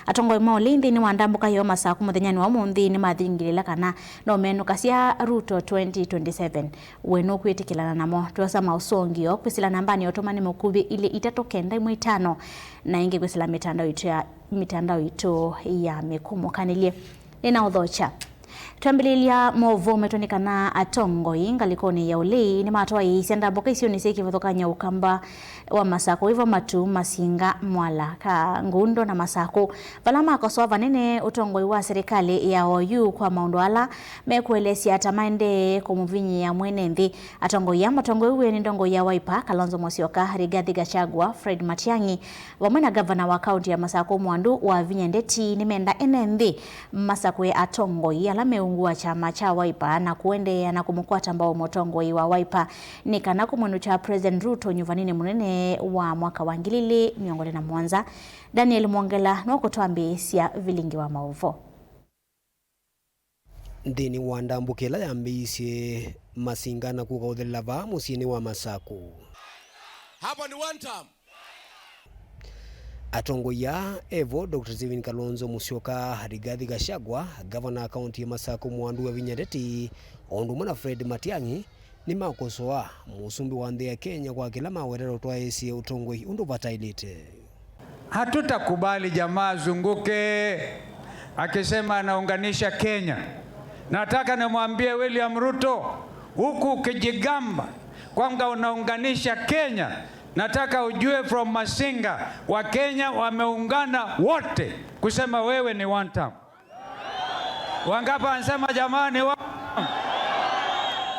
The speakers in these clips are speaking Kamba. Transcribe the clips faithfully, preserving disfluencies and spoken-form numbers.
Atongoi ma ũlei nthĩnĩ wa ndambũka yoo Masaku mũthenyanĩ wa ũmũnthĩ nĩmathingĩlĩla kana no menũkasya Ruto twenty twenty-seven. We nũkwĩtĩkĩlana namo? Twosa maũsũngĩo kwĩsĩla nambanĩ ya ũtũmani mũkuvĩ ilĩ itatũ kenda ĩmwe itano, na ĩngĩ kwĩsĩla mĩtandao itũ ya, mĩtandao itũ ya mĩkũmũkanĩlye. Nĩnaũthokya. Twambĩlĩlya maũvoo maitũ nĩ kana atongoi ngalĩkonĩ ya ũlei nĩmatwaĩĩsye ndambũka isionĩ syĩ kĩvathũkany'o ũkamba wa Masaku, ivo Matu, Masinga, Mwala, Kangundo na Masaku, vala makosoa vanene ũtongoi wa serikali ya O U kwa maũndũ ala mekũelesya ta maendee kũmũvinyĩĩa mwene nthĩ. Atongoi aa matongoew'e nĩ ndongoi ya Wiper, Kalonzo Musyoka, Rigathi Gachagua, Fred Matiang'i, vamwe na ngavana wa kaunti ya Masaku Mwandu Wavinya Ndeti nĩmenda ene nthĩ masakũe atongoi ala meungu wa kyama kya Wiper na kũendeea na kũmũkwata mbau mũtongoi wa Wiper nĩ kana kũmwĩnũkya President Ruto nyuvaninĩ mũnene wa mwaka wa ngili ilĩ mĩongo ĩlĩ na mũonza. Daniel Mwongela nũkũtwambĩĩsya vilingi wa maũvoo. Nthĩnĩ wa ndambũka ĩla yambĩĩisye, Masinga na kũka ũthelela vaa mũsyĩnĩ wa Masaku. Hapa ni one term. Atongoi aa evo Doctor Stephen Kalonzo Musyoka, Rigathi Gachagua, ngavana wa kaunti ya Masaku Mwandu Wavinya Ndeti, o ũndũ ũmwe na Fred Matiang'i, nĩmakosoa mũsumbĩ wa nthĩ ya Kenya kwa kĩla mawetete ũtwaĩĩsye ũtongoi ũndũ vataĩlĩte. Hatutakubali jamaa azunguke akisema anaunganisha Kenya. Nataka nimwambie William Ruto, huku ukijigamba kwamba unaunganisha Kenya, nataka ujue from Masinga, Wakenya wameungana wote kusema wewe ni one term. Wangapi wanasema jamani, one term?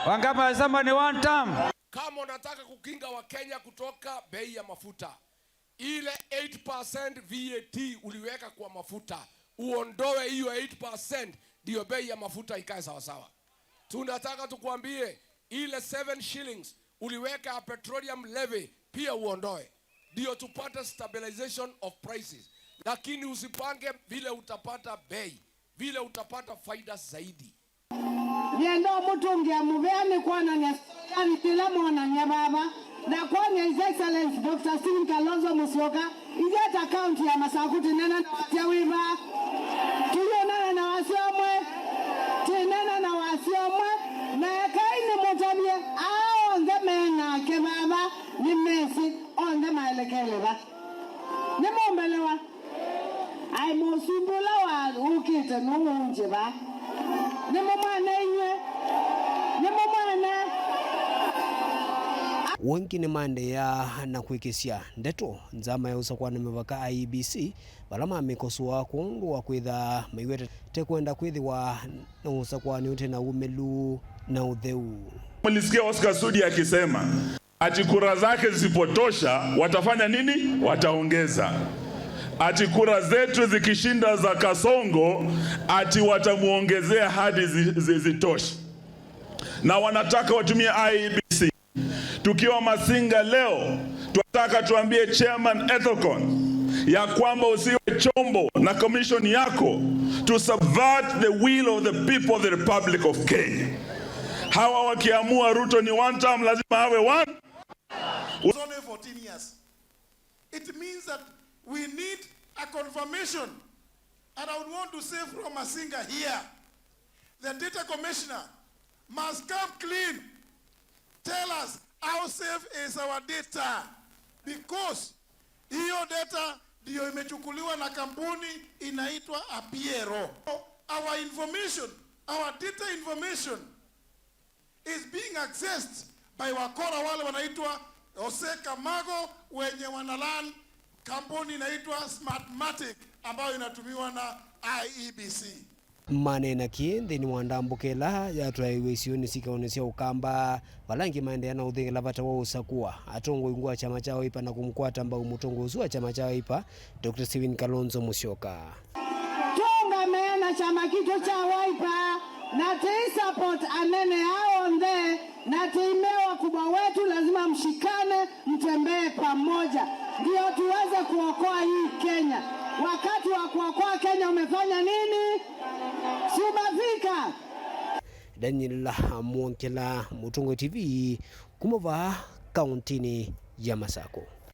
Wangapi wanasema ni one term? Kama unataka kukinga Wakenya kutoka bei ya mafuta, ile eight percent V A T uliweka kwa mafuta, uondoe hiyo eight percent, ndio bei ya mafuta ikae sawasawa. Tunataka tukwambie, ile seven shillings uliweka ya petroleum levy pia uondoe, ndio tupate stabilization of prices. Lakini usipange vile utapata bei, vile utapata faida zaidi. Nĩenda ũmũtũngĩa mũvea nĩ kwonany'a solidarity ĩla mwonany'a vava, na kwony'a His Excellency Doctor Stephen Kalonzo Musyoka, ithyĩ ta kaunti ya Masaku tĩnena na wasya wĩ vaa. Tũyũnana na wasya ũmwe, tĩnena na wasya ũmwe, na ekai nĩmũtavye, aa onthe me nake vava nĩmesĩ onthe maelekele va. Nĩmũmbelewa? Aĩ, mũsumbĩ ũla wa ũkĩte nũũ ũnjĩva? Nĩmũmwene inyw'ĩ? Nĩmũmwene? Wengĩ nĩmaendeea na kwĩkĩsya ndeto nzama ya ũsakũani mĩvaka I E B C, vala mamĩkosoa kwondũ wa kwĩtha maiweta te kwenda kwĩthĩwa na ũsakũani ũte na ũmĩlu na ũtheu. Mlisikia Oscar Sudi akisema, ati kura zake zisipotosha, watafanya nini? Wataongeza. Ati kura zetu zikishinda za Kasongo, ati watamuongezea hadi zi-, zi-, zitoshe. Na wanataka watumie I E B C. Tukiwa Masinga leo, tunataka tuambie Chairman Ethekon ya kwamba usiwe chombo na commission yako to subvert the will of the people of the Republic of Kenya. Hawa wakiamua Ruto ni one term, lazima awe one. It's only fourteen years. It means that we need a confirmation. And I would want to say from Masinga here, the data commissioner must come clean, tell us how safe is our data, because hiyo data ndiyo imechukuliwa na kampuni inaitwa Apiero. Our information, our data information is being accessed by wakora wale wanaitwa Jose Kamago, wenye wana run kampuni inaitwa Smartmatic ambayo inatumiwa na I E B C. Maneena kĩĩ nthĩnĩ wa ndambũka ĩla yatwaĩwe isionĩ syĩ kaũnĩ sya Ũkamba, vala angĩ maendeea na ũthingĩla vata wa ũsakũa atongoi ungu wa kyama kya Wiper na kũmũkwata mbau mũtongoi ũsu wa kyama kya Wiper, Doctor Stephen Kalonzo Musyoka. Tuungame na chama kitu cha Wiper na tuisupport anene hao onthe na tuimee wakubwa wetu, lazima mshikane, mtembee pamoja ndio tuweze kuokoa hii Kenya. Wakati wa kuokoa Kenya umefanya nini? Si umefika? Daniel Mwongela, Mũtongoi T V, kuma vaa kauntinĩ ya Masakũ.